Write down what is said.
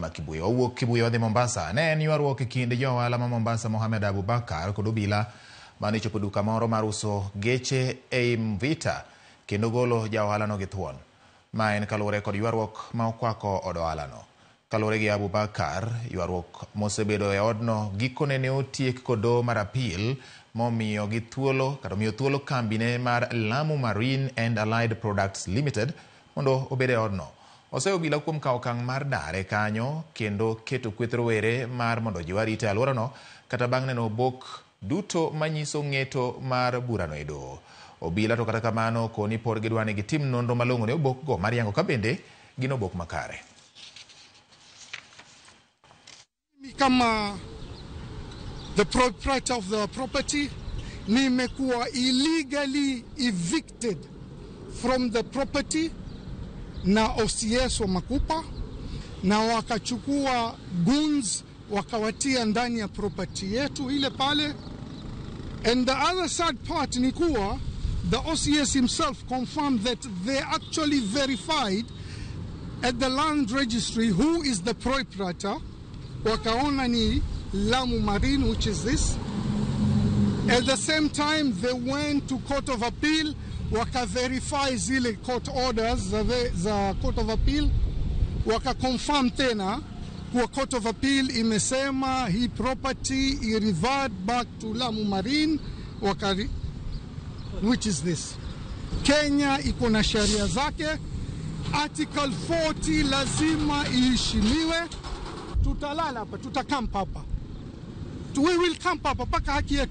Ma Kibuye. Wawuok Kibuye wadhi Mombasa. Ne en ywaruok e kind jo ohala ma Mombasa Mohamed Abubakar kod obila mane chopo duka moro mar uso geche ei Mvita kendo golo ja ohalano gi thuon. Ma en kaluwore kod ywaruok ma okwako od ohalano. Kaluwore gi Abubakar, ywaruok mosebedo e odno gikone ne otiek kod doho mar appeal momiyo gi thuolo kata omiyo thuolo kambine mar Lamu Marine and Allied Products Limited mondo obed e odno. Oseyo obila kuom kawo okang' mar dare kanyo kendo keto kweth rowere mar mondo ojiw arita e alworano kata bang' neno obok duto manyiso ng'eto mar burano e doho. Obila to kata kamano koni pod gidwa ni gitim nonro malong'o ne obokgo mar yango ka bende gin obok makare. Kama the proprietor of the property nimekuwa illegally evicted from the property na OCS wa Makupa, na wakachukua goons wakawatia ndani ya property yetu ile pale. And the other sad part ni kuwa the OCS himself confirmed that they actually verified at the land registry who is the proprietor. Wakaona ni Lamu Marine, which is this. At the same time, they went to Court of Appeal, waka verify zile court orders za Court of Appeal, waka confirm tena kuwa Court of Appeal imesema hii property i revert back to Lamu Marine, waka which is this. Kenya iko na sheria zake. Article 40 lazima iheshimiwe. Tutalala hapa, tutakampa hapa. We will camp hapa mpaka haki yetu.